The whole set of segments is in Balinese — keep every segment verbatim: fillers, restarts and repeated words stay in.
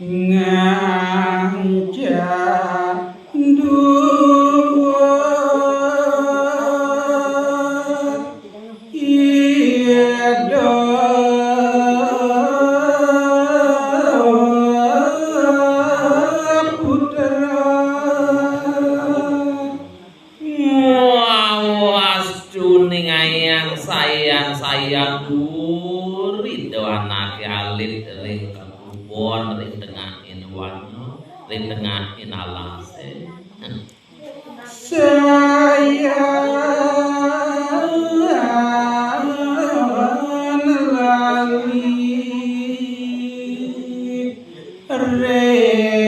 Nganca duwur Ida Putra. Wawastu ningayang sayan-sayan duri do anake alit ring kakubon ring tengahing wana, ring tengahing alase. Sayan lali ring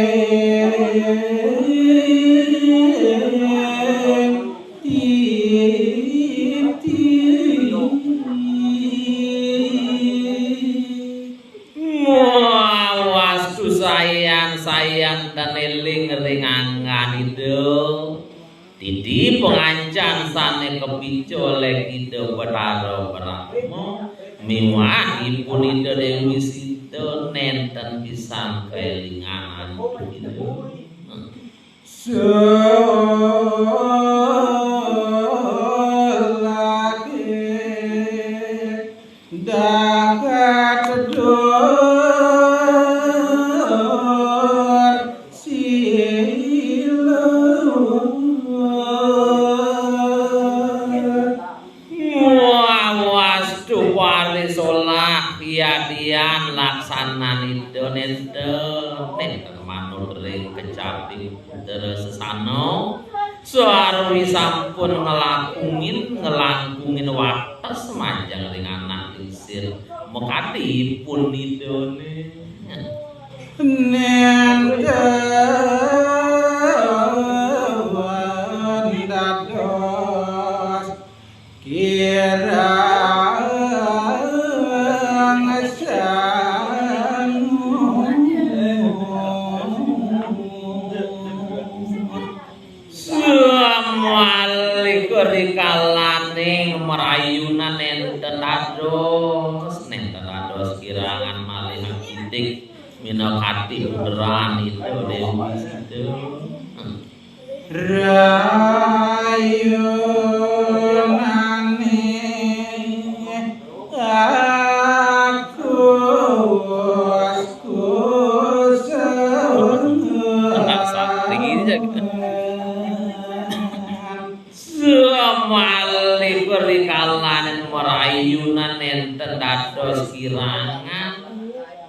titi. Wawastu sayan-sayan ten eling ring anggan Ida. Titi pangancan sane kapica olih Ida Batara Brahma miwah ipun Ida Dewi Sita nenten pisan kaelingan antuk Ida. Sulake dahat dur sila. Wawastu parisolah yadian laksananipun nenten, nenten manut ring kecaping putra sesana, sarwi sampun nglakungin, nglangkungin wates majeng ring anak lingsir makadi ipun Idane. Nenten dados kirang sangu. Samalika rikalaning marayunan nenten dados, nenten dados kirangan malih akidik minakadi putranipun Dewi Sita. Rayunane akus kusum. Sakti jagat. Samalih rikalaning marayunan nenten dados kirangan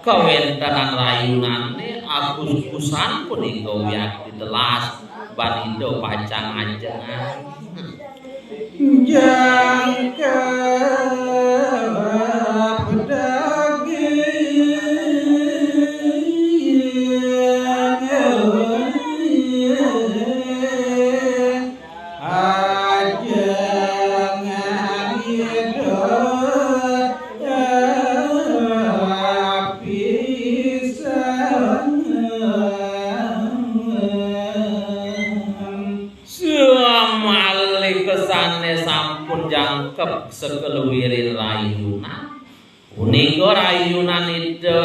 kawentenan rayunane, agus-kusan punika wiakti telas, ban Ida pacang ajengan. Jangkep daging. Ajengan Ida pisan. Samalih sane sampun jangkep sakeluwirin rayunan, punika rayunan Ida